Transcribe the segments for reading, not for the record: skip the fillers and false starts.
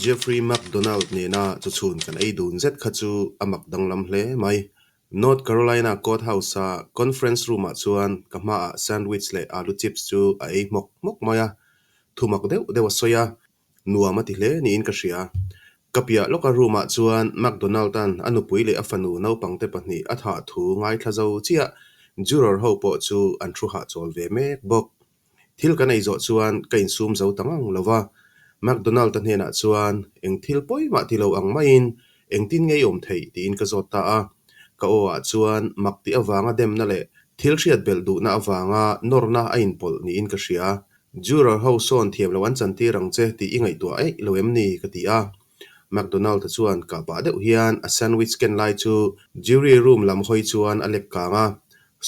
Jeffrey MacDonald nena chawchhun kan ei dun zet kha chu a mak danglam hle mai. North Carolina Court House-a conference room-ah chuan ka hmaah sandwich leh alu chips chu a ei hmawk hmawk mai a, thu mak deuh deuh a sawi a, nuam a ti hle niin ka hria. Ka piah lawka room-ah chuan MacDonald-a'n a nupui leh a fanu naupangte pahnih a thah thu ngaithla zo chiah juror ho pawh chu an thu hahchawl ve mek bawk. Thil kan ei zawh chuan ka insum zo ta ngang lo va, McDonald-a hnenah chuan eng thil pawimah ti lo ang maiin engtin nge i awm theih tiin ka zawt ta a. Ka aw ah chuan mak tih avanga demna leh thil hriat belh duhna avanga nawrna a inpawlh niin ka hria. Juror ho sawn thiam lo an chantir ang che tih i ngaihtuah eih lo em ni? ka ti a. McDonald-a chuan kah pah deuh hian a sandwich ken lai chu jury room lam hawi chuan a lek kang a,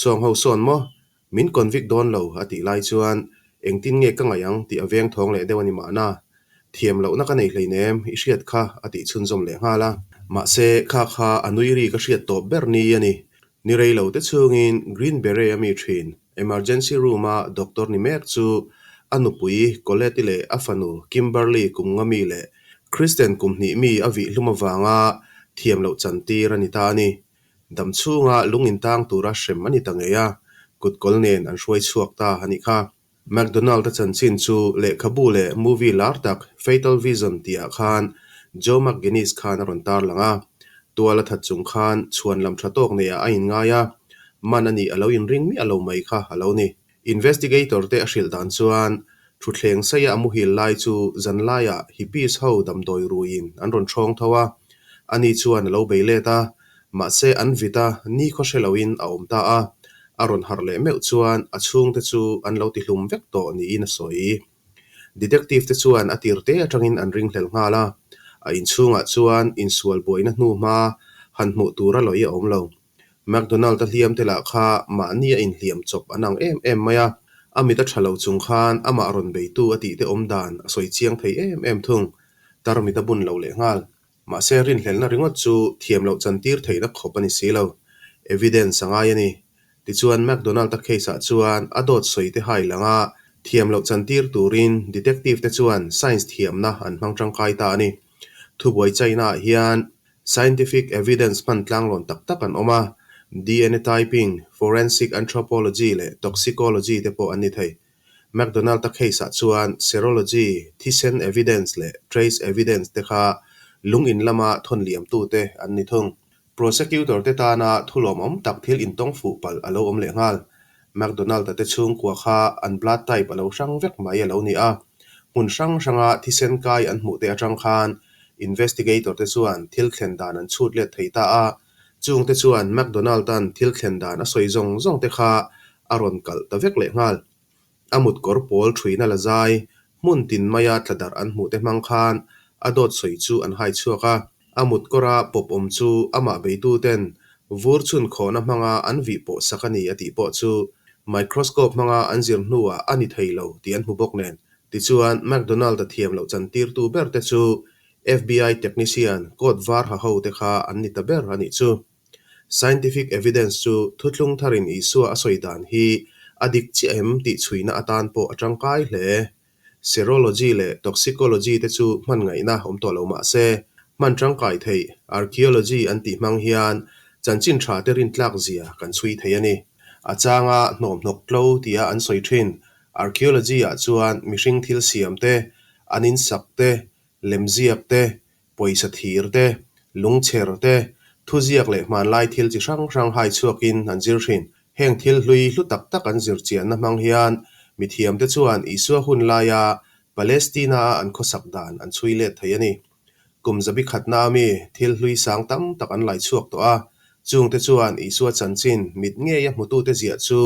Sawng ho sawn maw? Min convict dawn lo a tih lai chuan engtin nge ka ngaih ang tih a veng thawng leh deuh a ni mahna. Thiam lohna ka nei hleinem i hriat kha a tih chhunzawm leh nghal a. Mahse kha kha a nui ri ka hriat tawp ber ni a ni. Ni rei lo te chhungin Green Beret a mi thin emergency room a doctor ni mek chu a nupui Colette leh a fanu Kimberly kum nga mi leh Kristen kum hnih mi a vih hlum avanga thiam loh chantir a ni ta a ni. Dam chhunga lung intang tura hrem a ni ta ngei a, kutkawl nen an hruai chhuak ta a nih kha. McDonald-a chanchin chu lehkhabu leh movie lar tak Fatal Vision tihah khan Joe McGinnis khan a rawn tarlang a. Tual a that chung khan chhuan lam tha tawk neiah a inngai a, man a nih a lo inring miah lo mai kha a lo ni. Investigator te a hrilh dan chuan thutthleng saia a muhil lai chu zan laiah hippies ho damdawi ruiin an rawn ṭhawng tho a, ani chuan a lo bei let a, mahse an vit a, nikhaw hre loin a awm ta a, a rawn harh leh meuh chuan a chhungte chu an lo tihlum vek tawh niin a sawi. Detective te chuan a tir te atangin an ringhlel nghal a, a inchhungah chuan insual buaina hnu hma han hmuh tur a lawih a awm lo. McDonald-a hliam te lah kha mahni a inhliam chawp an ang em em mai a, a mit a tha lo chung khan amah rawn beitu a tih te awm dan a sawi chiang thei em em thung. Tarmit a bun lo leh nghal. Mahse rinhlelhna ringawt chu thiam loh chantir theihna khawp a ni si lo. Evidence a ngai a ni. Tichuan McDonald-a case-ah chuan a dawt sawi te hai langa thiam loh chantir turin detective te chuan science thiamna an hmang tangkai ta a ni. Thubuai China-ah hian Scientific evidence hman tlanglawn tak tak an awm a, DNA typing, forensic anthropology leh toxicology te pawh an ni thei. McDonald-a case-ah chuan serology, thisen evidence leh trace evidence te kha lung in lama thawn liamtute an ni thung. Prosecutor te tana thu lawmawm tak thil intawng fuh palh a lo awm leh nghal. McDonald-a te chhungkua kha an blood type a lo hrang vek mai a lo ni a, hmun hrang hranga thisen kai an hmuh te atang khan investigator te chuan thil thlen dan an chhut let thei ta a, chung te chuan McDonald-a'n thil thlen dan a sawi zawng zawng te kha a rawn kalh ta vek leh nghal. A mutkawr pawl thuina la zai, hmun tin maia tla darh an hmuh te hmang khan a dawt sawi chu an hai chhuak a. A mutkawra pawp awm chu amah beituten vur chhun khawhna hmanga an vih pawh sak a ni a tih pawh chu microscope hmanga an zir hnuah a ni thei lo tih an hmu bawk nen. Tichuan, McDonald-a thiam loh chantirtu ber te chu FBI technician coat var ha ho te kha an ni ta ber a nih chu. Scientific evidence chu thuthlung tharin Isua a sawi dan hi a dik chiah em tih chhuina atan pawh a tangkai hle. Serology leh toxicology te chu hman ngaihna awm tawh lo mah se, hman tangkai theih archaeology an tih hmang hian chanchin tha te rintlak zia kan chhui thei a ni. A changa hnawmhnawk tlo tia an sawi thin archaeology ah chuan mihring thil siam te, an insak te, lemziak te, pawisa thir te, lungchher te, thuziak leh hmanlai thil chi hrang hrang hai chhuakin an zir thin. Heng thil hlui hlu tak tak an zir chianna hmang hian mithiamte chuan Isua hun laia Palestina-a an khawsak dan an chhui let thei a ni. Kum zabi khatna ami thil hlui sang tam tak an lai chhuak tawh a, chungte chuan Isua chanchin mit ngeia hmutute ziah chu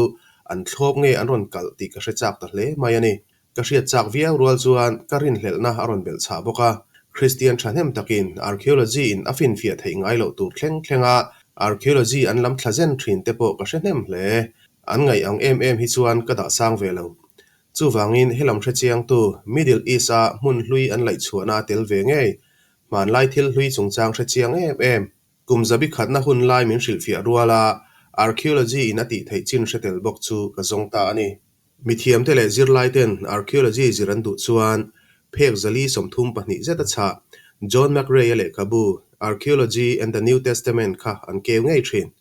an thlawp nge an rawn kalh tih ka hre chak ta hle mai a ni. Ka hriat chak viau rual chuan ka rinhlelhna a rawn belh chhah bawk a. Kristian thahnem takin archaeology in a finfiah theih ngai loh tur thleng thlenga archaeology an lam thla zen thin te pawh ka hre hnem hle. An ngaih ang em em hi chuan ka dah sang ve lo. Chuvangin helam hrechiangtu Middle East-a hmun hlui an laihchhuahna a tel ve ngei. Hmanlai thil hlui chungchang hrechiang em em. Kum zabi khatna hun lai min hrilhfiah ruala archaeology in a tih theih chin hre tel bawk chu ka zawng ta a ni. Mithiamte leh zirlaiten archaeology zir an duh chuan Phek 432 zet a chhah John McRae-a lehkhabu Archaeology and the New Testament kha an keu ngei thin.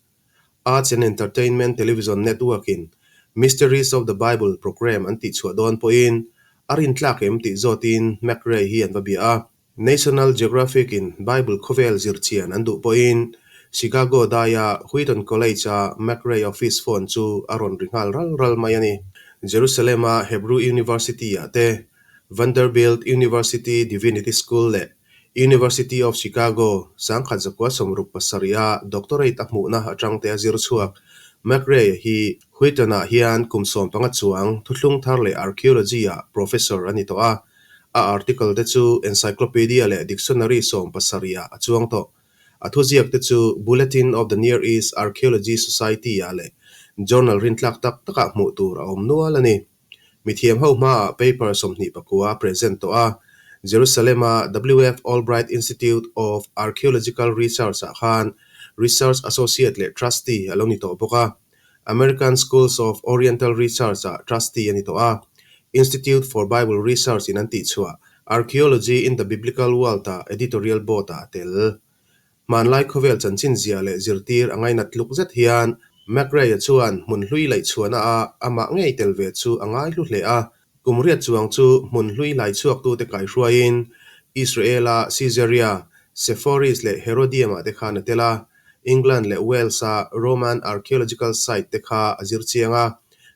Arts and Entertainment Television Network-in Mysteries of the Bible programme an tihchhuah dawn pawhin a rintlak em tih zawtin McRae hi an va bia a. National Geographic-in Bible khawvel zirchian an duh pawhin Chicago daia Wheaton College-a McRae office phone chu a rawn ri nghal ral ral mai a ni. Jerusalem-a Hebrew University-ah te, Vanderbilt University Divinity School leh University of Chicago 1967-a doctorate a hmuhna atang te a zir chhuak. McRae hi Wheaton-ah hian kum 15 chuang thuthlung thar leh archaeology-ah professor a ni tawh a, a article te chu encyclopedia leh dictionary 17-ah a chuang tawh. A thuziak te chu Bulletin of the Near East Archaeology Society-ah leh journal rintlak tak takah hmuh tur a awm nual a ni. Mithiam ho hmaah paper 29 a present tawh a, Jerusalem-a WF Albright Institute of Archaeological Research-ah khan Research Associate leh Trustee a lo ni tawh bawk a, American Schools of Oriental Research-ah Trustee a ni tawh a, Institute for Bible Research-in an tihchhuah Archaeology in the Biblical World-ah Editorial Board-ah a tel. Hmanlai khawvel chanchin zia leh zirtir a ngainat tluk zet hian McRae-a chuan hmun hlui laihchhuahna ah amah ngei tel ve chu a ngai hlu hle a. Kum riat chuang chu hmun hlui laichhuaktute kaihruaiin Israel-a Caesarea, Sepphoris leh Herodium-ah te khan a tel a, England leh Wales-a Roman archaeological site te kha a zir chiang a,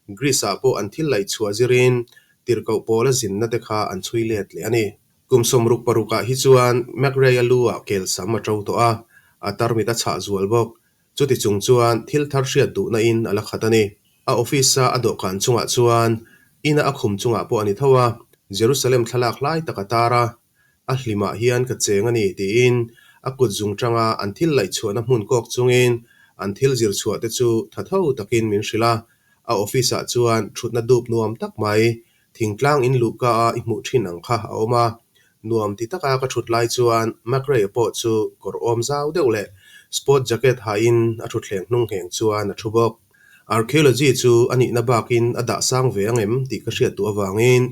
Greece-ah pawh an thil laihchhuah zirin tirhkoh pawla zinna te kha an chhui let leh a ni. Kum 66 ah hi chuan McRae-a lu ah kel sam a to tawh a, a tarmit a chhah zual bawk. Chuti chung chuan thil thar hriat duhna in a la khat a ni. A office-a a dawhkan chungah chuan ina a khum chungah pawh a ni tho a, Jerusalem thlalak hlai tak a tar a, a hlimah hian ka cheng a ni tiin a kut zung tanga an thil laihchhuahna hmun kawk chungin an thil zir chhuah te chu tha tho takin min hrilh a, a office-ah chuan thutna dup nuam tak mai Thingtlang in luhka a i hmuh thin ang kha a awm a, nuam ti taka ka thut lai chuan McRae pawh chu kawr awm zau deuh leh sport jacket hain a thutthleng hnung ngheng chuan a thu bawk. Archaeology chu a nihna bakin a dah sang ve ang em tih ka hriat duh avangin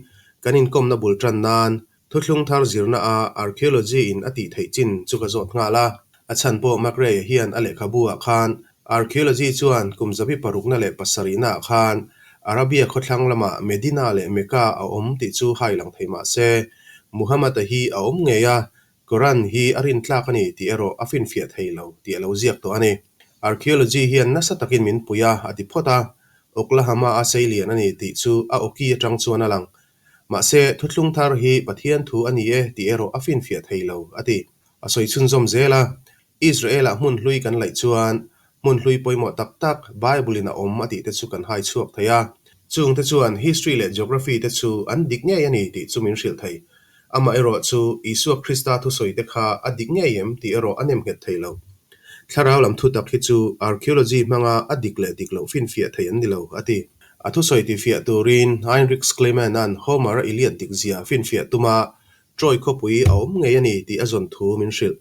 kan inkawmna bul tan nan Thuthlung thar zirna a archaeology in a tih theih chin chu ka zawt nghal a. A chhan pawh McRae hian a lehkhabu ah khan archaeology chuan kum 607 ah khan Arabia khawthlang lamah Medina leh Mecca a awm tih chu hai lang thei mah se Muhammad-a hi a awm ngei a, Quran hi a rintlak a ni tih erawh a finfiah thei lo tih a lo ziak tawh a ni. Archaeology hian nasa takin min pui a, a ti phawt a. Oklahoma a seilian a ni tih chu a awki atang chuan a lang. Mahse, thuthlung thar hi Pathian thu a ni e tih erawh a finfiah thei lo, a ti. A sawi chhunzawm zel a, Israel-ah hmun hlui kan laih chuan hmun hlui pawimawh tak tak Bible-in a awm a tih te chu kan hai chhuak thei a. Chung te chuan history leh geography te chu an dik ngei a ni tih chu min hrilh thei. Amaherawh chu Isua Krista thusawi te kha a dik ngei em tih erawh a nemnghet thei lo. Thlarau lam thutak hi chu archaeology hmanga a dik leh dik loh finfiah thei an ni lo, a ti. A thusawi tifiah turin Heinrich Schliemann-a'n Homer-a Iliad dikzia finfiah tuma Troy khawpui a awm ngei a ni tih a zawn thu min hrilh.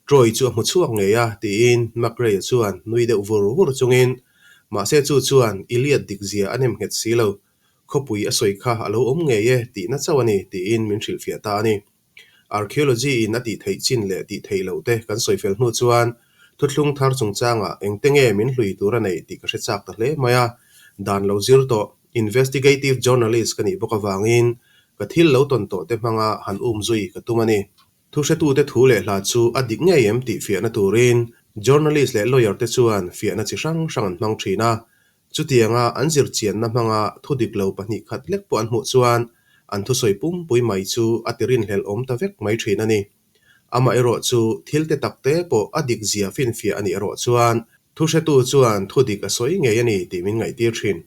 Troy chu a hmu chhuak ngei a, tiin McRae-a chuan nui deuh vur vur chungin, Mahse chu chuan Iliad dikzia a nem nghet si lo. Khawpui a sawi kha a lo awm ngei e tihna chauh a ni, tiin min hrilhfiah ta a ni. Archaeology in a tih theih chin leh tih theih loh te kan sawi fel hnu chuan thuthlung thar chungchangah engte nge min hlui tur a neih tih ka hre chak ta hle mai a, dan lo zir tawh investigative journalist ka nih bawk avangin ka thil lo tawn tawh te hmanga han um zui ka tum a ni. Thuhretute thu leh hla chu a dik ngei em tih fiahna turin journalist leh lawyer te chuan fiahna chi hrang hrang an hmang thin a, Chutianga an zirchianna hmanga thu dik lo pahnih khat lek pawh an hmuh chuan an thusawi pumpui mai chu a ti rinhlelh awm ta vek mai thin a ni. Amaherawh chu thil te tak te pawh a dik zia finfiah a nih erawh chuan thuhretu chuan thu dik a sawi ngei a ni tih min ngaihtir thin.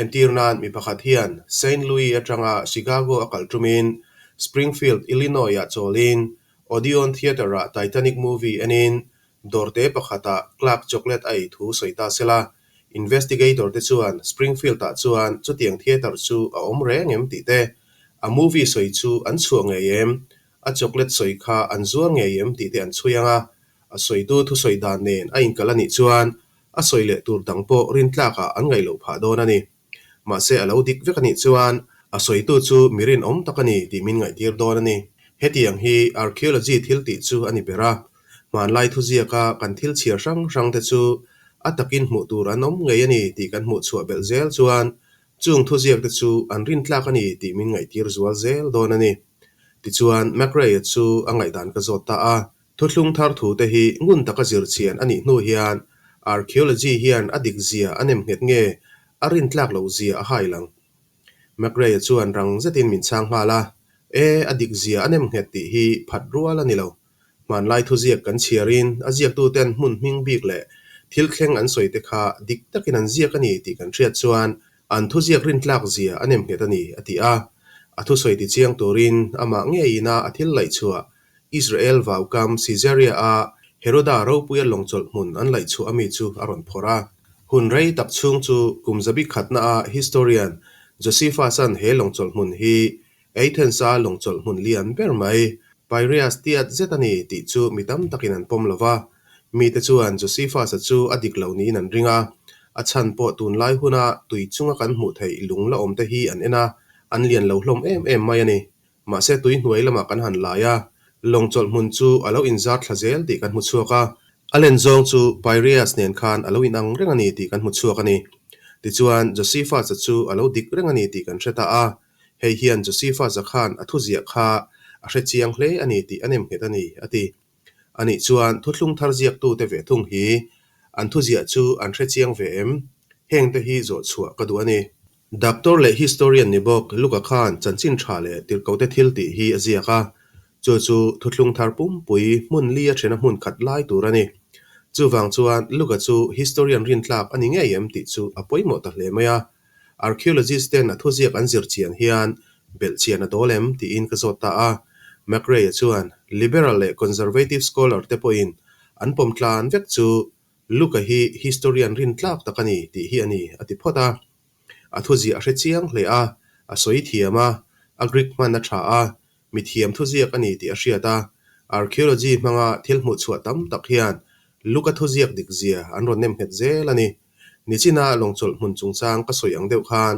Entir nan mi pakhat hian Saint Louis atanga Chicago a kal tumin Springfield, Illinois-ah chawlin Odeon Theatre-ah Titanic movie enin Dawrte pakhatah Clark chocolate a ei thu sawi ta sela, investigator te chuan Springfield-ah chuan chutiang theatre chu a awm reng em tih te, a movie sawi chu an chhuah ngei em, a chocolate sawi kha an zuar ngei em tih te an chhui ang a, a sawitu thusawi dan nen a inkal a nih chuan a sawi leh tur dang pawh rintlakah an ngaih loh phah dawn a ni. Mahse a lo dik vek a nih chuan A sawitu chu mi rinawm tak a ni tih min ngaihtir dawn a ni. Hetiang hi archaeology thil tih chu a ni ber a. Hmanlai thuziaka kan thil chhiar hrang hrang te chu a takin hmuh tur an awm ngei a ni tih kan hmuh chhuah belh zel chuan chung thuziak te chu an rintlak a ni tih min ngaihtir zual zel dawn a ni. Tichuan, McRae-a chu a ngaihdan ka zawt ta a. Thuthlung thar thu te hi ngun taka zir chian a nih hnu hian archaeology hian a dik zia a nem nghet nge a rintlak loh zia a hai lang. McRae-a chuan rang zetin min chhang nghal a, E, a dik zia a nem nghet tih hi phat rual a ni lo. Hmanlai thuziak kan chhiarin a ziaktuten hmun hming bik leh thil thleng an sawi te kha dik takin an ziak a ni tih kan hriat chuan an thuziak rintlak zia a nem nghet a ni, a ti a. A thusawi tichiang turin amah ngeiin a a thil laih chhuah Israel vaukam Caesarea-a Heroda ropuia lawngchawlh hmun an laih chhuah ami chu a rawn phawrh a. Hun rei tak chhung chu kum zabi khatnaa historian Josephus-a'n he lawngchawlh hmun hi Athens-a lawngchawlh hmun lian ber mai, Piraeus tiat zet a ni tih chu mi tam takin an pawm lo va. Mite chuan Josephus-a chu a dik lo niin an ring a, a chhan pawh tunlai huna tui chunga kan hmuh theih lung la awmte hi an en a, an lian lo hlawm em em mai a ni. Mahse tui hnuai lamah kan han lai a, lawng chawlh hmun chu a lo inzar thla zel tih kan hmu chhuak a. A len zawng chu Piraeus nen khan a lo inang reng a ni tih kan hmu chhuak a ni. Tichuan, Josephus-a chu a lo dik reng a ni tih kan hre ta a. Hei hian Josephus-a khan a thuziah kha a hre chiang hle a ni tih a nemnghet a ni, a ti. Anih chuan thuthlung thar ziaktute ve thung hi an thuziah chu an hre chiang ve em? Hengte hi zawh chhuah ka duh a ni. Doctor leh historian ni bawk Luka khan chanchin tha leh tirhkohte thil tih hi a ziak a, chu chu thuthlung thar pumpui hmun li a thena hmun khat lai tur a ni. Chuvang chuan Luka chu historian rintlak a ni ngei em tih chu a pawimawh ta hle mai a. Archaeologist ten a thuziak an zir chian hian belh chian a dawl em tiin ka zawt ta a. McRae-a chuan Liberal leh Conservative scholar te pawhin an pawm tlan vek chu Luka hi historian rintlak tak a ni tih hi a ni, a ti phawt a. A thuziah a hre chiang hle a, a sawi thiam a, a Greek hman a tha a, mithiam thuziak a ni tih a hriat a. Archaeology hmanga thil hmuhchhuah tam tak hian Luka thuziak dikzia an rawn nem nghet zel a ni. Nichina lawngchawlh hmun chungchang ka sawi ang deuh khan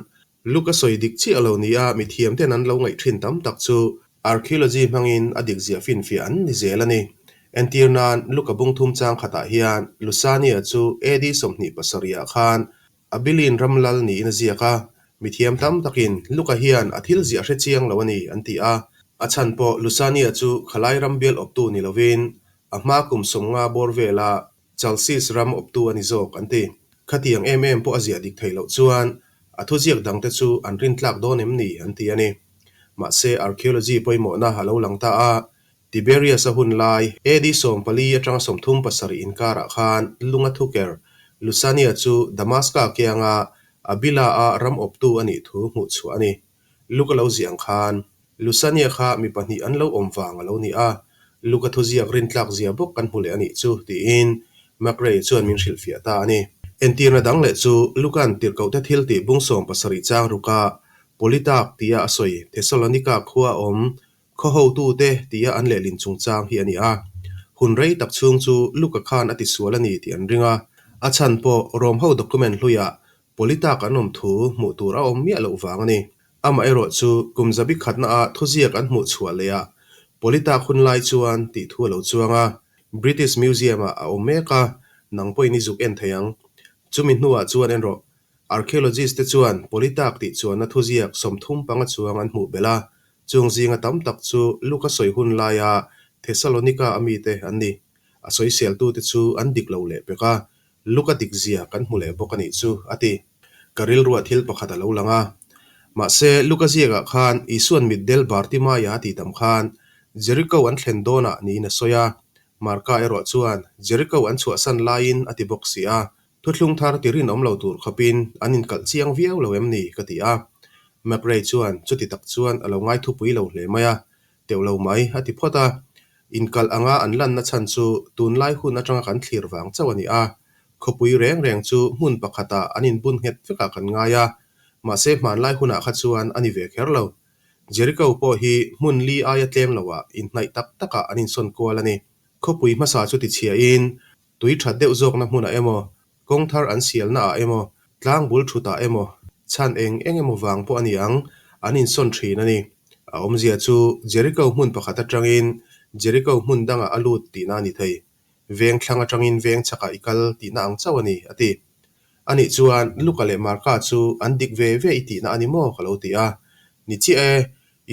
Luka sawi dik chiah lo nia mithiam ten an lo ngaih thin tam tak chu Archaeology hmangin a dikzia finfiah an ni zel a ni. Entir nan, Luka bung thum chang khatah hian Lusania chu AD 27 ah khan Abilene ram lal niin a ziak a, mithiam tam takin Luka hian a thil ziah hre chiang lo a ni an ti a. A chhan pawh Lusania chu khalai ram bial awptu ni lovin a hma kum 50 bawr vela Chalcis ram awptu a ni zawk an ti. Khatiang em em pawh a ziah dik theih loh chuan a thuziak dangte chu an rintlak dawn em ni an ti a ni. Mahse archaeology pawimawhna a lo lang ta a, Tiberius-a hun lai AD 14 atanga 37 inkarah khan lunga thuker Lusania chu Damaska kianga Abila-a ram awptu a nih thu hmuh chhuah a ni. Luka lo ziah ang khan Lusania kha mi pahnih an lo awm vang a lo ni a, Luka thuziak rintlak zia bawk kan hmu leh a nih chu, tiin McRae chuan min hrilhfiah ta a ni. Entirna dang leh chu Luka'n tirhkohte thil tih bung 70 chang ruka Politak tia a sawi Thessalonika khua awm khaw hotute tia an lehlin chungchang hi a ni a. Hun rei tak chhung chu Luka khan a tisual a ni tih an ring a, a chhan pawh Rom ho document hluiah Politak an awm thu hmuh tur a awm miah loh vang a ni. Amaherawh chu kum zabi khatnaah thuziak an hmuh chhuah leh a, Politak hun lai chuan tih thu a lo chuang a, British Museum-ah a awm mek a, nang pawhin i zuk en thei ang. Chumi hnuah chuan en rawh, Archaeologist te chuan Politak tih chuanna thuziak 35 chuang an hmuh belh a, chung zinga tam tak chu Luka sawi hun laia Thessalonica a mite an ni. A sawiseltute chu an dik lo leh pek a, Luka dik zia kan hmu leh bawk a nih chu, a ti. Ka rilruah thil pakhat a lo lang a. Mahse, Luka ziakah khan Isua'n mitdel Bartimaia a tih tam khan Jeriko an thlen dawnah niin a sawi a. Marka erawh chuan Jeriko an chhuahsan laiin a ti bawk si a. Thuthlung thar ti rinawm lo tur khawpin an inkalh chiang viau lo em ni? ka ti a. McRae chuan chuti tak chuan a lo ngaithupui lo hle mai a. Teuh lo mai, a ti phawt a. Inkalh anga an lanna chhan chu tunlai hun atanga kan thlir vang chauh a ni a. Khawpui reng reng chu hmun pakhatah an inbun nghet vekah kan ngai a, mahse hmanlai hunah kha chuan a ni ve kher lo. Jericho pawh hi hmun li aia tlem loah inhnaih tak takah an insawn kual a ni. Khawpui hmasa chu tichhiahin tui that deuh zawkna hmunah emaw, kawng thar an sialnaah emaw, tlang bul thutah emaw, chhan eng eng emaw vang pawh a ni ang, an insawn thin a ni. A awmzia chu Jericho hmun pakhat atangin Jericho hmun dangah a lut tihna a ni thei. Veng thlang atangin veng chhakah i kal tihna ang chauh a ni, a ti. Anih chuan Luka leh Marka chu an dik ve ve i tihna a ni maw? ka lo ti a. Ni chiah e,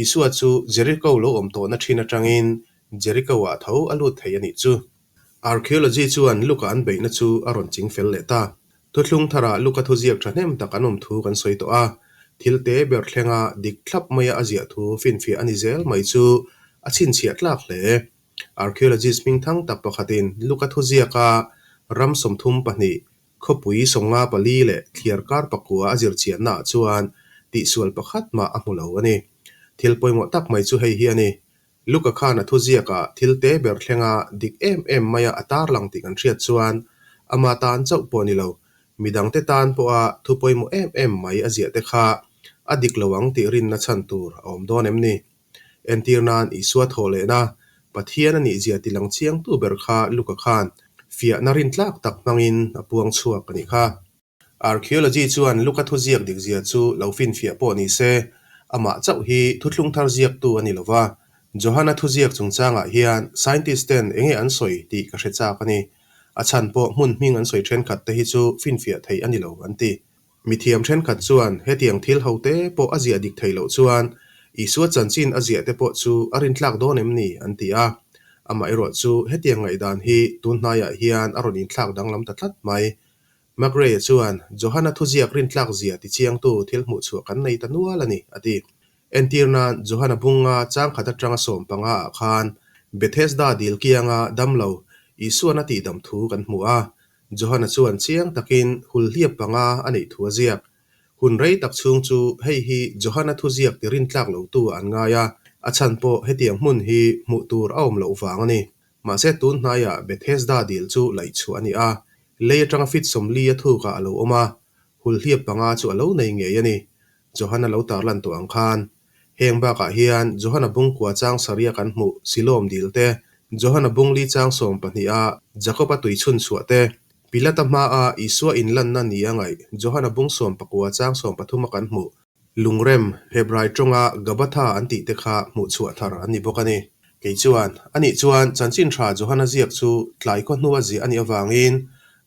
Isua chu Jericho lo awm tawhna thin atangin Jericho-ah tho a lut thei a nih chu. Archaeology chuan Luka an beihna chu a rawn ching fel leh ta. Thuthlung tharah Luka thuziak thahnem tak an awm thu kan sawi tawh a, thil te ber thlenga dik thlap maia a ziah thu finfiah a ni zel mai chu a chhinchhiah tlak hle. Archaeologist hmingthang tak pakhatin Luka thuziaka ram 32, khawpui 54 leh thliar kar pakua a zirchiannaah chuan tihsual pakhat mah a hmu lo a ni. Thil pawimawh tak mai chu hei hi a ni. Luka khan a thuziakah thil te ber thlenga dik em em maia a tarlang tih kan hriat chuan ama tan chauh pawh ni lo, midangte tan pawha thu pawimawh em em mai a ziah te kha a dik lo ang tih rinna chhan tur a awm dawn em ni? Entir nan Isua thawh lehna Pathian a nihzia tilang chiangtu ber kha Luka khan fiahna rintlak tak hmangin a puang chhuak a nih kha. Archaeology chuan Luka thuziak dikzia chu lo finfiah pawh ni se, amah chauh hi thuthlung thar ziaktu a ni lo va. Johana thuziak chungchangah hian scientist ten enge an sawi tih ka hre chak a ni. A chhan pawh hmun hming an sawi thenkhat te hi chu finfiah theih a ni lo an ti. Mithiam thenkhat chuan hetiang thil ho te pawh a ziah dik theih loh chuan Isua chanchin a ziah te pawh chu a rintlak dawn em ni an ti a. Amaherawh chu hetiang ngaihdan hi tun hnaiah hian a rawn inthlak danglam ta tlat mai. McRae chuan, Johana thuziak rintlak zia tichiangtu thil hmuhchhuah kan nei ta nual a ni, a ti. Entir nan, Johana bunga chang khat atanga 15 ah khan Bethesda dil kianga damlo Isuan a tihdam thu kan hmu a. Johana chuan chiang takin hulhliap panga a neih thu a ziak. Hun rei tak chhung chu hei hi Johana thuziak ti rintlak lotu ah an ngai a, a chhan pawh hetiang hmun hi hmuh tur a awm loh vang a ni. Mahse tun hnaiah Bethesda dil chu laih chhuah a ni a, lei atanga fit 40 a thukah a lo awm a, hulhliap panga chu a lo nei ngei a ni. Johana lo tarlan tawh ang khan. Heng bakah hian Johana bungkua chang saria kan hmuh Siloam dil te, Johana bungli chang 12 a Jakob-a tui chhun chhuah te, Pilata hmaa Isua inlanna ni a ngaih Johana bung 19 chang 13 a kan hmuh Lungrem, Hebrai tawnga Gabatha an tih te kha hmuh chhuah thar an ni bawk a ni. Kei chuan, Anih chuan chanchin tha Johana ziak chu tlai khaw hnua ziah a nih avangin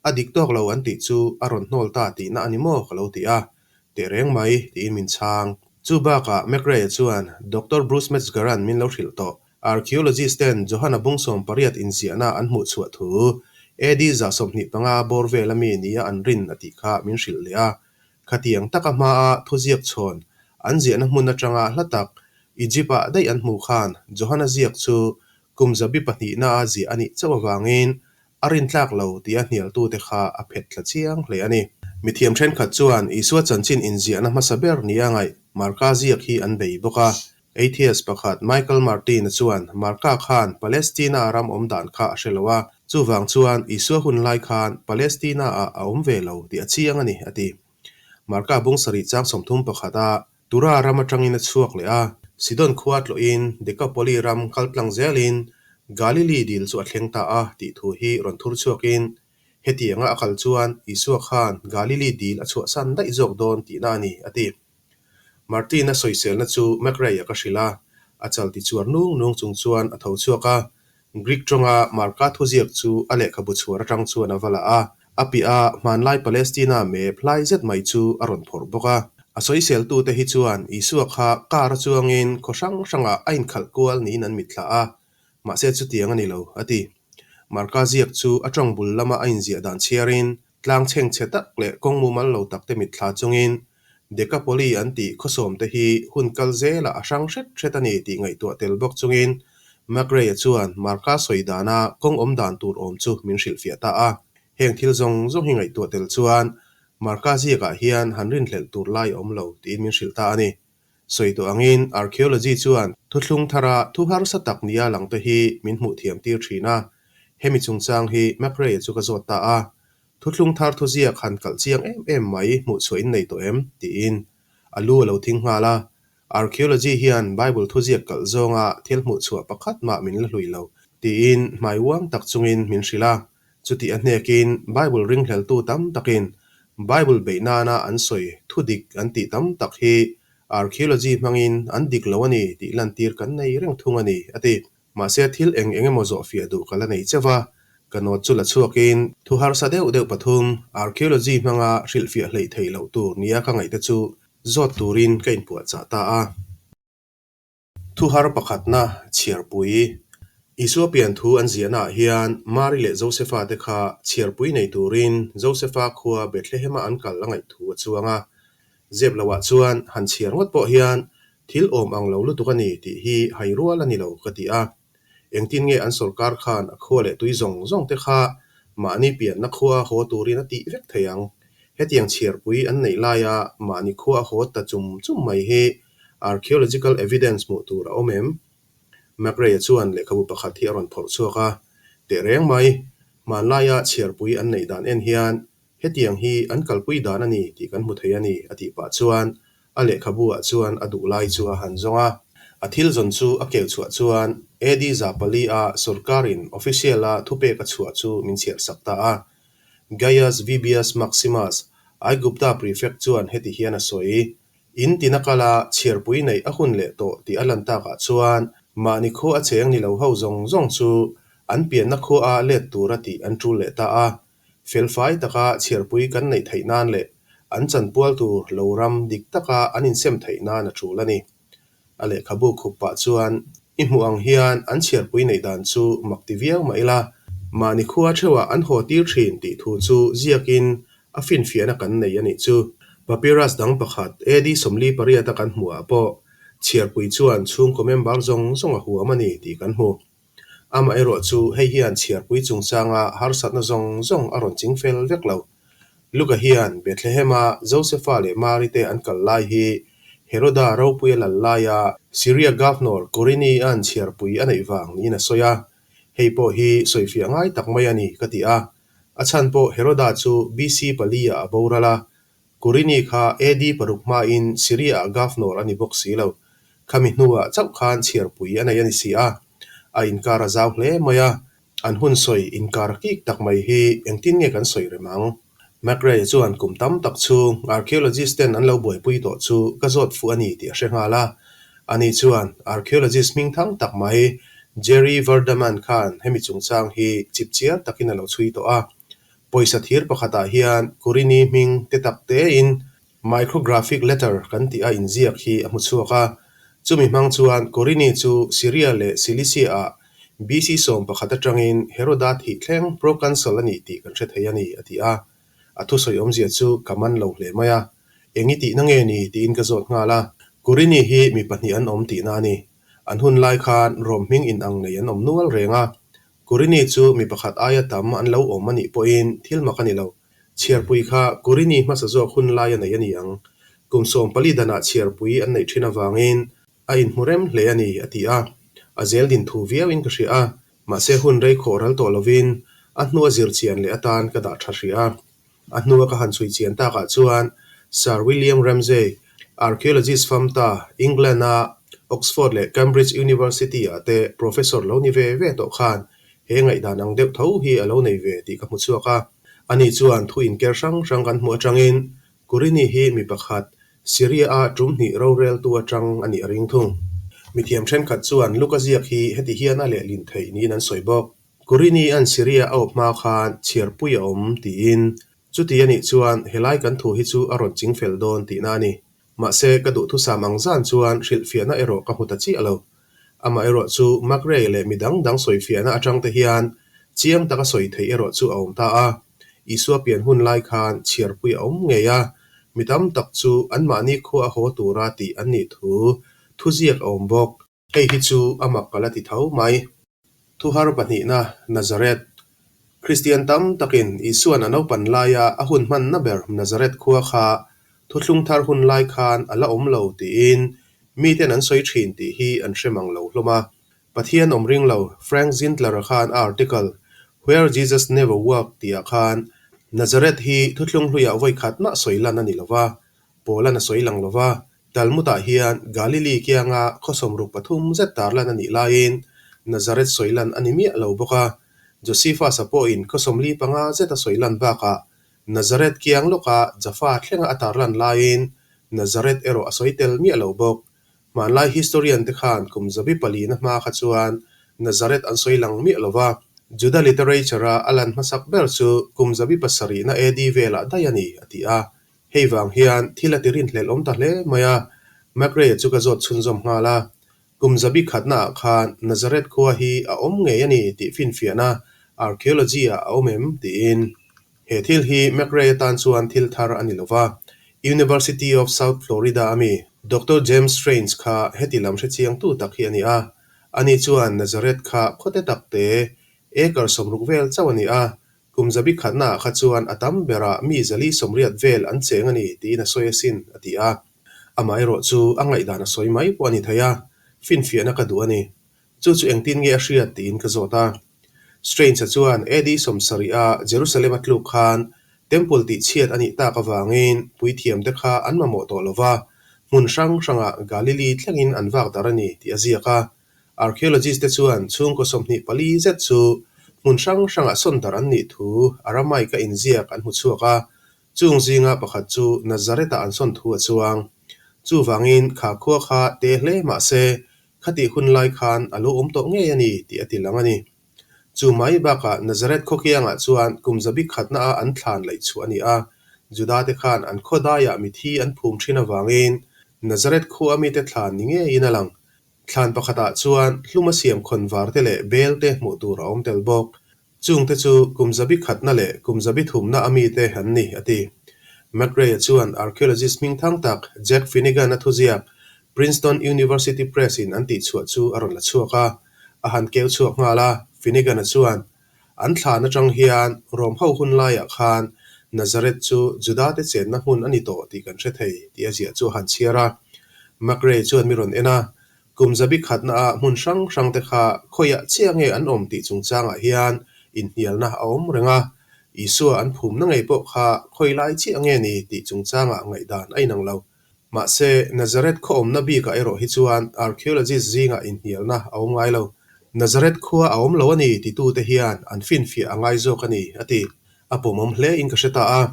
a dik tawk lo an tih chu a rawn hnawl ta tihna a ni maw ka lo ti a. Tehreng mai, tiin min chhang. Chu bakah McRae chuan Doctor Bruce Metzger-a'n min lo hrilh tawh. Archaeologist ten Johana bung 18 inziahna an hmuh chhuah thu AD 125 bawr vel ami nia an rin a tih kha min hrilh leh a. Khatiang taka hmaa thuziak chhawn an ziahna hmun atanga hla tak Egypt-ah daih an hmuh khan Johana ziak chu kum zabi pahnihna a ziah a nih chauh avangin a rintlak lo tia hnialtute kha a phet thla chiang hle a ni. Mithiam thenkhat chuan Isua chanchin inziahna hmasa ber nia ngaih Marka ziak hi an bei bawk a. Atheist pakhat Michael Martin-a chuan Marka khan Palestina ram awm dan kha a hre lo a, chuvang chuan Isua hun lai khan Palestina-ah a awm ve lo tih a chiang a ni, a ti. Marka bung sarih chang 31 a Tura ram atangin a chhuak leh a, Sidon khua tlawhin Dekapoli ram kaltlang zelin Galili dil chu a thleng ta a tih thu hi rawn thur chhuakin hetianga a kal chuan Isua khan Galili dil a chhuahsan daih zawk dawn tihna a ni, a ti. Martin-a sawiselna chu McRae-a ka hrilh a, a chal ti chuar nung nung chung chuan a tho chhuak a. Greek tawnga Marka thuziak chu a lehkhabu chhuar atang chuan a va la a, a piah a hmanlai Palestina map hlai zet mai chu a rawn phawrh bawk a. A sawiseltute hi chuan Isua kha car a chuangin khaw hrang hrangah a inkhalh kual niin an mitthla a, mahse chutiang a ni lo, a ti. Marka ziak chu a tawng bul lama a inziah dan chhiarin Tlang chhengchhe tak leh kawng mumal lo tak te mitthla chungin Dekapoli an tih khawsawm te hi hun kal zelah a hrang hret hret a ni tih ngaihtuah tel bawk chungin McRae-a chuan Marka sawi dana kawng awm dan tur awm chu min hrilhfiah ta a. Heng thil zawng zawng hi ngaihtuah tel chuan Marka ziakah hian han rinhlelh tur lai a awm lo tiin min hrilh ta a ni. Sawi tawh angin archaeology chuan thuthlung thara thu harsa tak nia lang te hi min hmuh thiam tir thin a. Hemi chungchang hi McRae chu ka zawt ta a. Thuthlung thar thuziak han kalh chiang em em mai hmuh chhuah in nei tawh em? tiin a lu a lo thing nghal a. Archaeology hian Bible thuziak kalh zawnga thil hmuh chhuah pakhat mah min la hlui lo, tiin hmai uang tak chungin min hrilh a. Chutih a hnekin Bible ringhleltu tam takin Bible beih nana an sawi thu dik an tih tam tak hi Archaeology hmangin an dik lo a ni tih lantir kan nei reng thung a ni, a ti. Mahse thil eng eng emaw zawhfiah duh ka la nei cheuh va, ka note chu la chhuakin thu harsa deuh deuh pathum archaeology hmanga hrilhfiah hleih theih loh tur nia ka ngaihte chu zawt turin ka inpuahchah ta a. Thu har pakhatna chhiarpui Isua pian thu an ziahnaah hian Mari leh Josefa te kha chhiarpui nei turin Josefa khua Bethlehem-a an kal a ngaih thu a chuang a. Zep loah chuan han chhiar ngawt pawh hian thil awm ang lo lutuk a ni tih hi hai rual a ni lo ka ti a. Engtin nge an sawrkar khan a khua leh tui zawng zawng te kha mahni pianna khua haw turin a tih vek thei ang? Hetiang chhiarpui an neih laia mahni khua a haw ta chum chum mai hi archaeological evidence hmuh tur a awm em? McRae-a chuan lehkhabu pakhat hi a rawn phawrh chhuak a, Tehreng mai, hmanlaia chhiarpui an neih dan en hian Hetiang hi an kalpui dan a ni tih kan hmu thei a ni, a tih pah chuan a lehkhabu-ah chuan a duh lai chu a han zawng a. A thil zawn chu a keu chhuah chuan AD 400-a sorkarin official-a thupek a chhuah chu min chhiarsak ta a. Gaius Vibius Maximus, Aigupta prefect chuan heti hian a sawi, In tina kala chhiarpui neih a hun leh tawh tih a lan takah chuan mahni khua a cheng ni lo ho zawng zawng chu an pianna khua-a let tura tih an tul leh ta a. Felfai taka chhiarpui kan neih theih nan leh an chanpual tur lo ram dik taka an insem theih nan a tul a ni. A lehkhabu khup pah chuan i hmuh ang hian an chhiarpui neih dan chu mak ti viau mah ila, mahni khua theuhah an haw tir thin tih thu chu ziakin a finfiahna kan nei a nih chu. Papyrus dang pakhat AD 48 a kan hmuhah pawh chhiarpui chuan chhungkaw member zawng zawng a huam a ni tih kan hmu. Amaherawh chu hei hian chhiarpui chungchanga harsatna zawng zawng a rawn ching fel vek lo. Luka hian Bethlehem-a Josefa leh Mari te an kal lai hi Heroda ropuia lal laia Syria Governor Kurini-a'n chhiarpui a neih vang niin a sawi a. Hei pawh hi sawifiah ngai tak mai a ni ka ti a. A chhan pawh Heroda chu BC pali-ah a boral a, Kurini kha AD paruk hmain Syria-ah Governor a ni bawk si lo. Khami hnuah chauh khan chhiarpui a nei a ni si a. A inkar a zau hle mai a, an hun sawi inkar kik tak mai hi engtin nge kan sawi rem ang? McRae chuan kum tam tak chhung archaeologist ten an lo buaipui tawh chu ka zawt fuh a ni tih a hre nghal a. Ani chuan archaeologist hmingthang tak mai Jerry Vardaman khan hemi chungchang hi chipchiar takin a lo chhui tawh a. Pawisa thir pakhatah hian Kurini hming te tak tein micrographic letter kan tih a inziak hi a hmu chhuak a. Chumi hmang chuan Kurini chu Syria leh Cilicia-ah BC 11 atangin Heroda thih thleng proconsul a ni tih kan hre thei a ni, a ti a. A thusawi awmzia chu ka man lo hle mai a. Eng i tihna nge ni tiin ka zawt nghal a. Kurini hi mi pahnih an awm tihna a ni. An hun lai khan Rom hming inang nei an awm nual reng a. Kurini chu mi pakhat aia tam an lo awm a nih pawhin thil mak a ni lo. Chhiarpui kha Kurini hmasa zawk hun lai a nei a ni ang. Kum 14 danah chhiarpui an neih thin avangin a inhmu rem hle a ni, a ti a. A zel din thu viauin ka hria a, mahse hun rei khawh ral tawh lovin a hnua zir chian leh atan ka dah tha hrih a. A hnua ka han chhui chian takah chuan Sir William Ramsay, archaeologist famta, England-a Oxford leh Cambridge University-ah te professor lo ni ve ve tawh khan he ngaihdan ang deuh tho hi a lo nei ve tih ka hmu chhuak a. Ani chuan thu inker hrang hrang kan hmuh atangin Kurini hi mi pakhat, Syria-a tum hnih roreltu atang a nih a ring thung. Mithiam thenkhat chuan Luka ziak hi heti hian a lehlin theih niin an sawi bawk. Kurini an Syria a awp hma khan chhiarpui a awm tiin, chuti a nih chuan helai kan thu hi chu a rawn ching fel dawn tihna a ni. Mahse, ka duhthusam ang zan chuan hrilhfiahna erawh ka hmu ta chiah lo. Amaherawh chu McRae leh mi dang dang sawifiahna atang te hian chiang taka sawi theih erawh chu a awm ta a. Isua pian hun lai khan chhiarpui a awm ngei a, mi tam tak chu anmahni khua a haw tura tih an nih thu thuziak a awm bawk. Hei hi chu a mak ka la ti tho mai. Thuhar pahnihna, Nazareth. Kristian tam takin Isua'n a naupan laia a hun hmanna ber Nazareth khua kha thuthlung thar hun lai khan a la awm lo tiin miten an sawi thin tih hi an hre mang lo hlawm a. Pathian awm ring lo Frank Zindler-a khan a article Where Jesus Never Walked tihah khan Nazareth hi thuthlung hluiah vawi khat mah sawi lan a ni lo va, Paul-a'n a sawi lang lo va, Talmud-ah hian Galili kianga khaw 63 zet tarlan a nih laiin Nazareth sawi lan a ni miah lo bawk a. Josephus-a pawhin khaw 45 zet a sawi lan bakah Nazareth kiang lawka Jaffa thlenga a tarlan laiin Nazareth erawh a sawi tel miah lo bawk. Hmanlai historian te khan kum zabi palina hma kha chuan Nazareth an sawi lang miah lo va, Juda literature-a a lan hmasak ber chu kum zabi pasarihna AD velah daih a ni, a ti a. Hei vang hian thil a ti rinhlelh awm ta hle mai a, McRae-a chu ka zawt chhunzawm nghal a. Kum zabi khatnaah khan Nazareth khua hi a awm ngei a ni tih finfiahna archaeology-ah a awm em? tiin. He thil hi McRae atan chuan thil thar a ni lo va, University of South Florida a mi Doctor James Strange kha heti lam hrechiangtu tak hi a ni a. Ani chuan Nazareth kha khawte takte acre 60 vel chauh a ni a, kum zabi khatnaah kha chuan a tam berah mi zali 80 vel an cheng a ni tiin a sawi asin, a ti a. Amaherawh chu a ngaihdan a sawi mai pawh a ni thei a, finfiahna ka duh a ni. Chu chu engtin nge a hriat tiin ka zawt a. Strange-a chuan AD 70 a Jerusalem a tluk khan Temple tihchhiat a nih tak avangin puithiamte kha an mamawh tawh lo va, hmun hrang hrangah Galilee thlengin an vak darh a ni tih a ziak a. Archaeologist-te chuan chhungkaw 24 zet chu hmun hrang hrangah sawn darh an nih thu Aramaic-a inziak an hmu chhuak a, Chung zinga pakhat chu Nazareth-ah an sawn thu a chuang. Chuvangin kha khua kha te hle mah se, khatih hun lai khan a lo awm tawh ngei a ni tih a ti lang a ni. Chu mai bakah Nazareth khawkiangah chuan kum zabi khatnaah an thlan laih chhuah a ni a, Judate khan an khaw daiah mithi an phum thin avangin Nazareth khua mite thlan ni ngeiin a lang. Thlan pakhatah chuan hlum a siam khawn varte leh belte hmuh tur a awm tel bawk. Chungte chu kum zabi khatna leh kum zabi thumna a mite an ni, a ti. McRae-a chuan archaeologist hmingthang tak Jack Finnegan-a thuziak Princeton University Press-in an tihchhuah chu a rawn la chhuak a, a han keu chhuak nghal a. Finnegan-a chuan, An thlan atang hian Rom ho hun laiah khan Nazareth chu Judate chenna hmun a ni tawh tih kan hre thei, tih a ziah chu a han chhiar a. McRae chuan mi rawn en a, Kum zabi khatnaah hmun hrang hrangte kha khawiah chiah nge an awm tih chungchangah hian inhnialna a awm reng a, Isua an phumna ngei pawh kha khawi lai chiah nge ni tih chungchangah ngaihdan a inang lo. Mahse, Nazareth khaw awmna bikah erawh hi chuan archaeologist zingah inhnialna a awm ngai lo. Nazareth khua a awm lo a ni titute hian an finfiah a ngai zawk a ni, a ti. A pawmawm hle in ka hre ta a.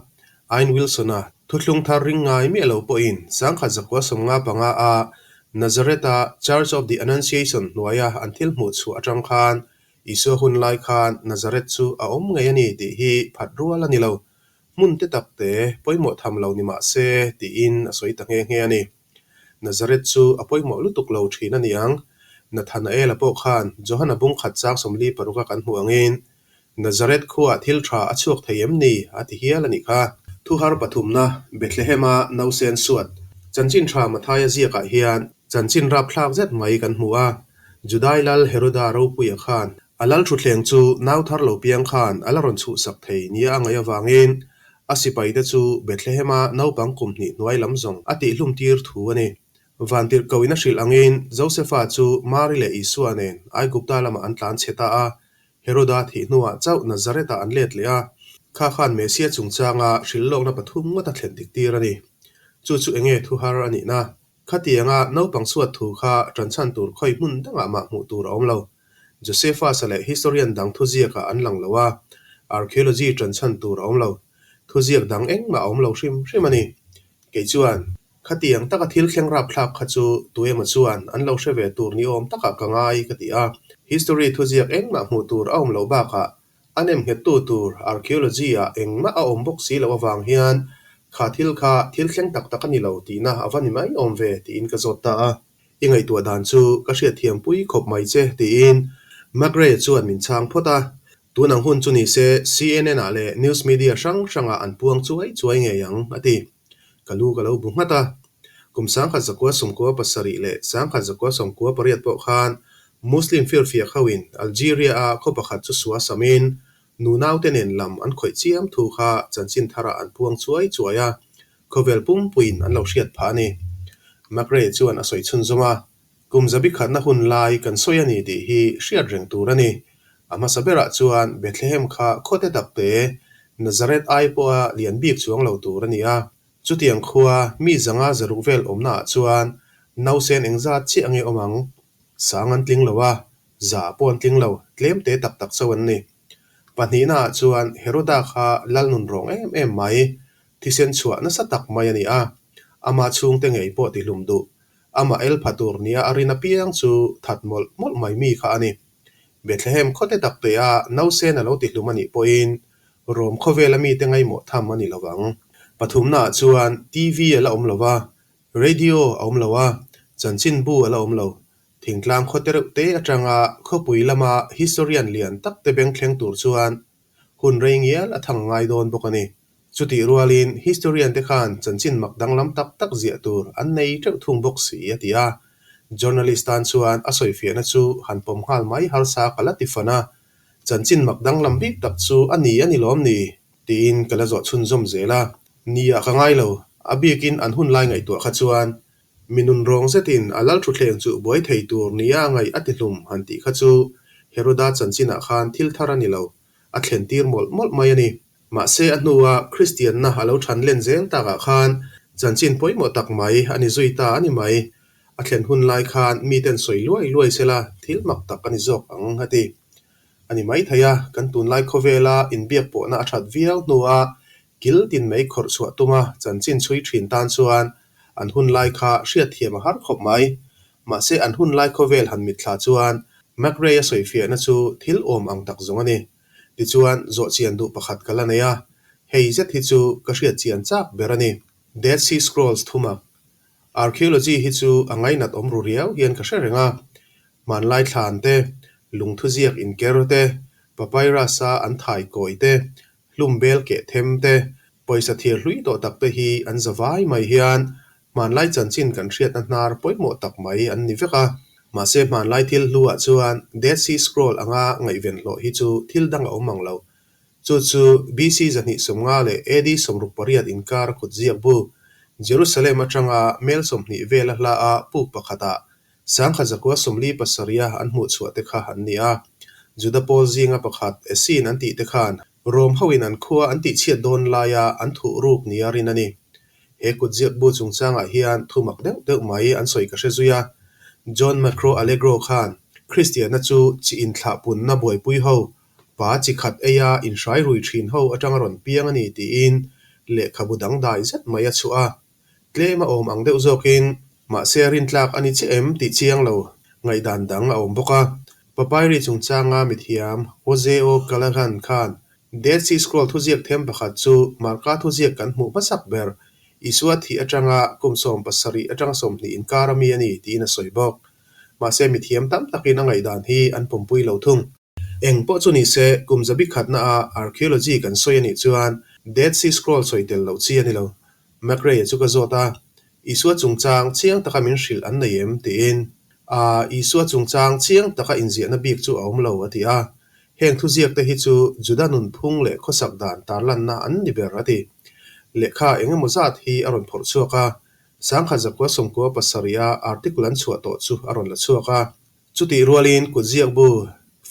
Ain Wilson-a thuthlung thar ring ngai miah lo pawhin 1955 a Nazareth-a Church of the Annunciation hnuaia an thil hmuh chhuah atang khan Isua hun lai khan Nazareth chu a awm ngei a ni tih hi phat rual a ni lo. Hmun te tak te pawimawh tham lo ni mah se tiin a sawi ta nghe nghe a ni. Nazareth chu a pawimawh lutuk lo thin a ni ang. Nathanaela pawh khan Johana bung khat chang 46 a kan hmuh angin Nazareth khuaah thil tha a chhuak thei em ni? a ti hial a nih kha. Thuhar pathumna, Bethlehem-a nausen suat chanchin tha Mathaia ziakah hian chanchin rapthlak zet mai kan hmu a. Judai lal Heroda ropuia khan a lal thutthleng chu nau thar lo piang khan a la rawn chhuhsak thei nia a ngaih avangin a sipaite chu Bethlehem-a naupang kum hnih hnuai lam zawng a tihhlum tir thu a ni. Vantirhkoh in a hrilh angin Josefa chu Mari leh Isua nen Aigupta lamah an tlan chhe ta a, Heroda thih hnuah chauh Nazareth-ah an let leh a, kha khan Messia chungchanga hrilhlawkna pathum ngawt a thlen dik tir a ni. Chu chu enge thu har a nihna? Khatianga naupang chhuat thu kha ṭanchhan tur khawi hmun dangah mah hmuh tur a awm lo. Josephus-a leh historian dang thuziakah an lang lo a, archaeology ṭanchhan tur a awm lo. Thuziak dang engmah a awm lo hrim hrim a ni. Kei chuan. Khatiang taka thil thleng rapthlak kha chu tuemaw chuan an lo hre ve tur ni awm takah ka ngai ka ti a. History thuziak engmah hmuh tur a awm loh bakah a nem nghettu tur archaeology-ah engmah a awm bawk si loh avang hian kha thil kha thil thleng tak tak a ni lo tihna a va ni mai awm ve tiin ka zawt ta a. I ngaihtuah dan chu ka hriatthiam pui khawp mai che tiin McRae chuan min chhang phawt a. Tun ang hun chu ni se CNN-ah leh news media hrang hrangah an puang chuai chuai ngei ang a ti. Ka lu ka lo bu nghat a. Kum 1997 leh 1998 pawh khan Muslim firfiak hoin Algeria-a khaw pakhat chu sua samin nunaute nen lam an khawih chiam thu kha chanchin tharah an puang chuai chuai a, khawvel pumpuiin an lo hriat phah a ni. McRae chuan a sawi chhunzawm a. Kum zabi khatna hun lai kan sawi a ni tih hi hriat reng tur a ni. A hmasa berah chuan Bethlehem kha khawte takte, Nazareth ai pawha lian bik chuang lo tur a ni a. Chutiang khua mi zanga zaruk vel awmnaah chuan nausen engzat chiah nge awm ang? Sang an tling lo a, za pawh an tling lo, tlemte tak tak chauh an ni. Pahnihnaah chuan Heroda kha lal nun rawng em em mai, thisen chhuah nasa tak mai a ni a. Ama chhungte ngei pawh tihlum duh, amah el pha tur nia a rin apiang chu that mawlh mawlh mai mi kha a ni. Bethlehem khawte tak tea nausen a lo tihlum a nih pawhin Rom khawvela mite ngaimawh tham a ni lo vang. Pathumnaah chuan TV a la awm lo va, radio a awm lo a, chanchinbu a la awm lo. Thingtlang khaw te reuh te atanga khawpui lama historian lian tak te beng thleng tur chuan hun rei ngial a thang ngai dawn bawk a ni. Chutih rualin historian te khan chanchin mak danglam tak tak ziah tur an nei teuh thung bawk si a ti a. Journalist tan chuan a sawifiahna chu han pawm nghal mai harsa ka la ti fan a. Chanchin mak danglam bik tak chu a ni a ni lawm ni? tiin ka la zawh chhunzawm zel a. Nia ka ngai lo, a bikin an hun lai ngaihtuah kha chuan mi nunrawng zetin a lal thutthleng chu buai thei tur nia ngaih a ti hlum han tih kha chu Heroda chanchinah khan thil thar a ni lo, a thlen tir mawlh mawlh mai a ni. Mahse a hnua Kristianna a lo than len zel takah khan chanchin pawimawh tak mai a ni zui ta a ni mai. A thlen hun lai khan miten sawi luai luai sela thil mak tak a ni zawk ang a ti. A ni maithei a, kan tunlai khawvela inbiak pawhna a that viau hnua kil tin mai khawrh chhuah tuma chanchin chhui thin tan chuan an hun lai kha hriatthiam a har khawp mai. Mahse an hun lai khawvel han mitthla chuan McRae-a sawifiahna chu thil awm ang tak zawng a ni. Tichuan zawhchian duh pakhat ka la nei a, hei zet hi chu ka hriatchian chak ber a ni. Dead Sea Scrolls thumak Archaeology hi chu a ngainat awm ru riau hian ka hre reng a, hmanlai thlan te, lungthuziak inker te, papyrus-a an thai kawi te, hlum bel keh them te, pawisa thir hlui tawh tak te hi an za vai mai hian hmanlai chanchin kan hriatna hnar pawimawh tak mai an ni vek a. Mahse hmanlai thil hluah chuan Dead Sea Scroll anga ngaihven hlawh hi chu thil dang a awm ang lo. Chu chu BC 250 leh AD 68 inkar kutziak bu, Jerusalem atanga mel 20 vela hla a puk pakhatah 1947-a an hmuhchhuah te kha an ni a. Juda pawl zinga pakhat Essene an tih te khan Rom hoin an khua an tihchhiat dawn laia an thuh ruk nia rin a ni. He kutziak bu chungchangah hian thu mak deuh deuh mai an sawi ka hre zui a. John Macro Allegro khan Kristianna chu chi inthlahpunna buaipui ho Pa chi khat eia inhrai rui thin ho atanga rawn piang a ni tiin lehkhabu dangdai zet mai a chhuah a. Tlem a awm ang deuh zawkin, mahse rintlak a ni chiah em tih chiang lo ngaihdan dang a awm bawk a. Papyri chungchanga mithiam Jose O. Callaghan khan Dead Sea Scroll thuziak them pakhat chu Marka thuziak kan hmuh hmasak ber Isua thih atanga kum 70 atanga 20 inkar ami a ni tiin a sawi bawk. Mahse mithiam tam takin a ngaihdan hi an pawmpui lo thung. Eng pawh chu ni se, kum zabi khatna a archaeology kan sawi a nih chuan Dead Sea Scroll sawi tel loh chi a ni lo. McRae-a chu ka zawt a, Isua chungchang chiang taka min hrilh an nei em? tiin. A, Isua chungchang chiang taka inziahna bik chu a awm lo, a ti a. Heng thuziak te hi chu Juda nunphung leh khawsak dan tarlanna an ni ber, a ti. Lehkha eng emaw zat hi a rawn phawrh chhuak a, 1997 a article an chhuah tawh chu a rawn la chhuak a. Chutih rualin kutziak bu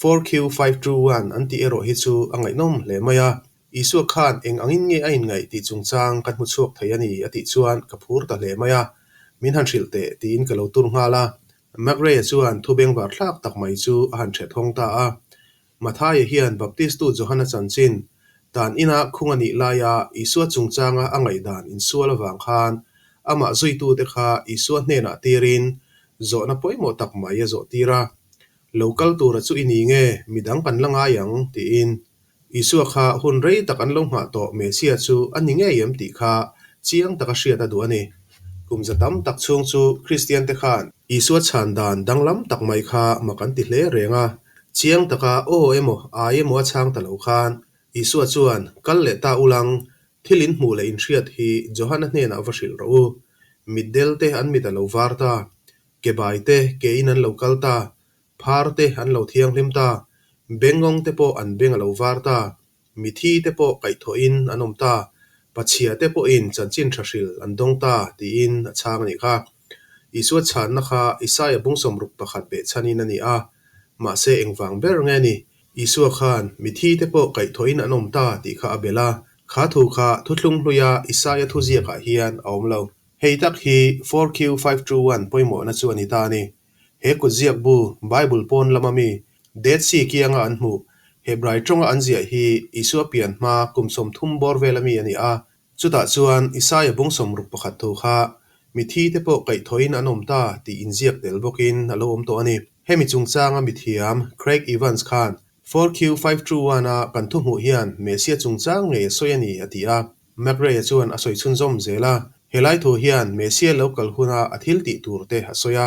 4Q521 an tih erawh hi chu a ngaihnawm hle mai a, Isua khan eng angin nge a inngaih tih chungchang ka hmu chhuak thei a ni a tih chuan ka phur ta hle mai a, min han hrilh teh tiin ka lo tur nghal a. McRae-a chuan thu bengvar thlak tak mai chu a han ṭhet hawng ta a. Mathaia hian Baptistu Johana chanchin dan ina khung a nih laia Isua chungchanga a ngaihdan insual avang khan amah zuitute kha Isua hnenah tirin zawhna pawimawh tak mai a zawh tir a. Lo kal tura chu i ni nge, midang kan la ngai ang, tiin. Isua kha hun rei tak an lo nghah tawh Mesia chu a ni ngei em tih kha chiang taka hriat a duh a ni. Kum za tam tak chhung chu Kristiante khan Isua chhan dan danglam tak mai kha mak an ti hle reng a. Chiang taka aw emaw ai emaw a chhang ta lo khan Isua chuan, Kal leh ta ulang, thil in hmuh leh in hriat hi Johana hnenah va hrilh rawh u. Mitdel te an mit a lo var ta, ke bai te ke in an lo kal ta, phar te an lo thianghlim ta, bengawng te pawh an beng a lo var ta, mithi te pawh kaihthawhin an awm ta, pachhia te pawhin chanchin tha hril an dawng ta, tiin a chhang a nih kha. Isua chhanna kha Isaia bung 61 behchhanin a ni a, mahse engvang ber nge ni? Isua khan mithi te pawh kaihthawhin an awm ta tih kha a belh a, kha thu kha thuthlung hluia Isaia thuziakah hian a awm lo. Hei tak hi 4Q521 pawimawhna chu a ni ta a ni. He kutziak bu Bible pawn lama mi Dead Sea kianga an hmuh Hebrai tawnga an ziah hi Isua pian hma kum 30 bawr vela mi a ni a. Chutah chuan Isaia bung 61 thu kha Mithite pawh kaihthawhin an awm ta tih inziak tel bawkin a lo awm tawh a ni. Hemi chungchanga mithiam Craig Evans khan 4Q521 a kan thu hmuh hian Messia chungchang ngei a sawi a ni a ti a. McRae-a chuan a sawi chhunzawm zel a, Helai thu hian Messia lo kal huna a thil tih tur te a sawi a,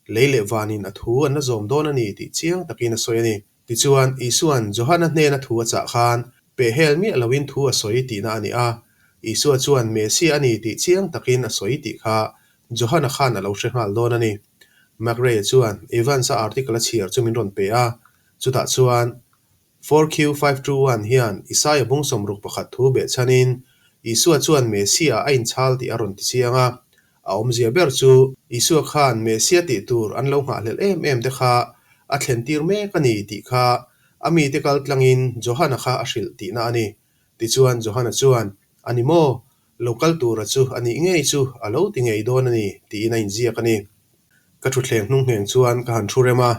lei leh vanin a thu an la zawm dawn a ni tih chiang takin a sawi a ni. Tichuan, Isua'n Johana hnena thu a chah khan pehhel miah loin thu a sawi tihna a ni a. Isua chuan Messia a ni tih chiang takin a sawi tih kha Johana khan a lo hre nghal dawn a ni. McRae chuan Evans-a article a chhiar chu min rawn pe a, chutah chuan 4Q521 hian Isaia bung 61 thu behchhanin Isua chuan Messia a inchhal tih a rawn ti chiang a. A awmzia ber chu Isua khan Messia tih tur an lo nghahhlelh em em te kha a thlen tir mek a ni tih kha a mite kal tlangin Johana kha a hrilh tihna a ni. Tichuan Johana chuan, A ni maw? Lo kal tura chu a nih ngei chu a lo ti ngei dawn a ni tiin a inziak a ni. Ka thutthleng hnung ngheng chuan ka han thu rem a,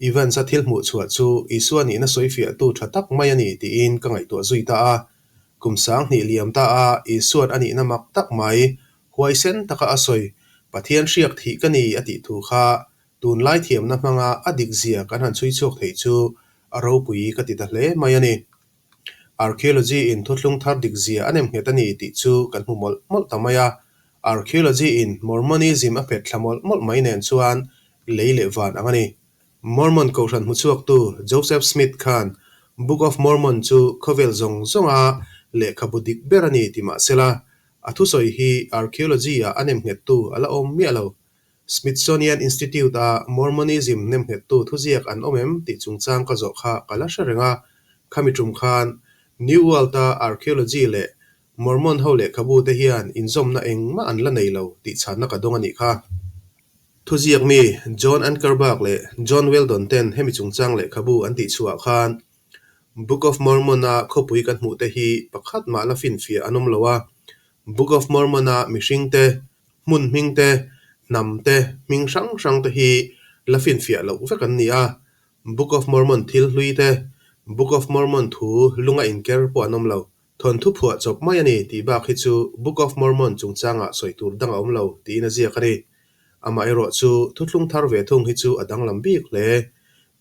Evans-a thil hmuh chhuah chu Isua nihna sawifiahtu tha tak mai a ni tiin ka ngaihtuah zui ta a. Kum 2000 liam ta a Isua'n a nihna mak tak mai, huaisen taka a sawi, Pathian hriak thih ka ni a tih thu kha tunlai thiamna hmanga a dik zia kan han chhui chhuak thei chu a ropui ka ti ta hle mai a ni. Archaeology in thuthlung thar dik zia a nem nghet a ni tih chu kan hmu mawlh mawlh ta mai a. Archaeology in Mormonism a phet thla mawlh mawlh mai nen chuan lei leh van ang a ni. Mormon kohhran hmuchhuaktu Joseph Smith khan Book of Mormon chu khawvel zawng zawnga lehkhabu dik ber a ni ti mah sela, a thusawi hi archaeology-ah a nem nghettu a la awm miah lo. Smithsonian Institute-a Mormonism nemnghettu thuziak an awm em tih chungchang ka zawh kha ka la hre reng a. Khami tum khan New World-a archaeology leh Mormon ho lehkhabu te hian inzawmna engmah an la nei lo tih chhanna ka dawng a nih kha. Thuziak mi John Ankerberg leh John Weldon ten hemi chungchang lehkhabu an tihchhuah khan Book of Mormon-a khawpui kan hmuh te hi pakhat mah la finfiah an awm lo a. Book of Mormon-a mihring te, hmun hming te, hnam te, hming hrang hrang te hi la finfiah loh vek an ni a. Book of Mormon thil hlui te, Book of Mormon thu lunga inker pawh an awm lo. Thawnthu phuah chawp mai a ni tih bak hi chu Book of Mormon chungchangah sawi tur dang a awm lo tiin a ziak a ni. Amaherawh chu thuthlung thar ve thung hi chu a danglam bik hle.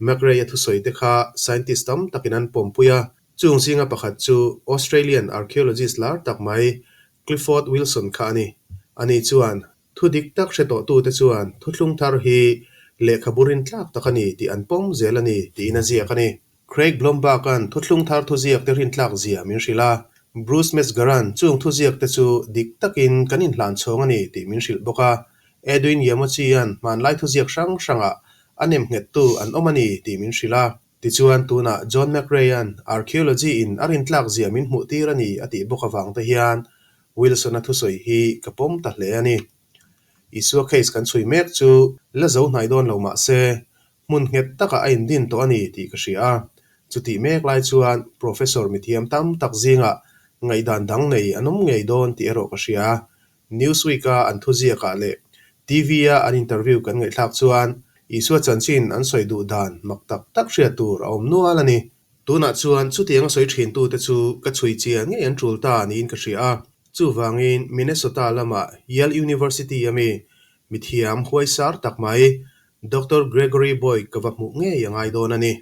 McRae-a thusawi te kha scientist tam takin an pawmpui a, chung zinga pakhat chu Australian archaeologist lar tak mai Clifford Wilson kha a ni. Ani chuan Thu dik tak hre tawhtute chuan thuthlung thar hi lehkhabu rintlak tak a ni tih an pawm zel a ni tiin a ziak a ni. Craig Blomberg-a'n thuthlung thar thuziakte rintlak zia min hrilh a, Bruce Metzger-a'n chung thuziakte chu dik takin kan inhlan chhawng a ni tih min hrilh bawk a, Edwin Yamauchi-a'n hmanlai thuziak hrang hrangah a nemnghettu an awm a ni tih min hrilh a. Tichuan, tunah John McRae-a'n archaeology-in a rintlak zia min hmuhtir a ni a tih bawk avang te hian Wilson-a thusawi hi ka pawm ta hle a ni. Isua case kan chhui mek chu la zo hnai dawn lo mah se, hmun nghet takah a indin tawh a ni tih ka hria a. Chutih mek lai chuan Professor mithiam tam tak zingah ngaihdan dang nei an awm ngei dawn tih erawh ka hria. Newsweek-a an thuziakah leh TV-a an interview kan ngaihthlak chuan Isua chanchin an sawi duh dan mak tak tak hriat tur a awm nual a ni. Tunah chuan chutiang a sawi thintute chu ka chhui chian ngei an tul ta niin ka hria a. Chuvangin Minnesota lama Yale University a mi mithiam huaisar tak mai Doctor Gregory Boyd ka va hmuh ngei a ngai dawn a ni.